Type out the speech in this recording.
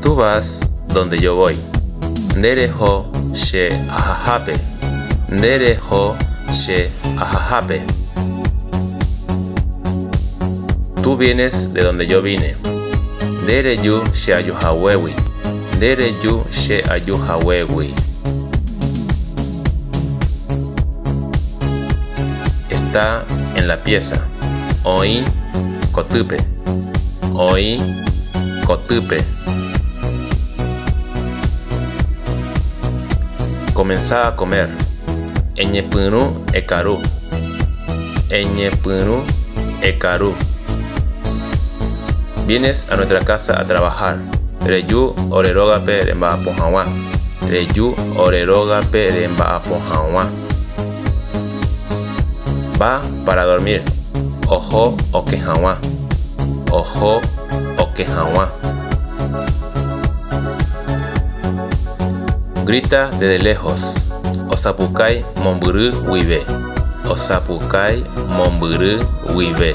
Tú vas donde yo voy. Nde reho che ahahápe. Nde reho che ahahápe. Tú vienes de donde yo vine. Nde reju che aju haguégui. Nde reju che aju haguégui. Está en la pieza. Oĩ kotýpe. Oĩ kotýpe. Comenzá a comer. Eñepyrũ ekaru. Eñepyrũ ekaru. Vienes a nuestra casa a trabajar. Reju ore rógape remba'apo hag̃ua. Reju ore rógape remba'apo hag̃ua. Va para dormir. Oho oke hag̃ua. Oho oke hag̃ua. Grita desde lejos. Osapukái mombyry guive. Osapukái mombyry guive.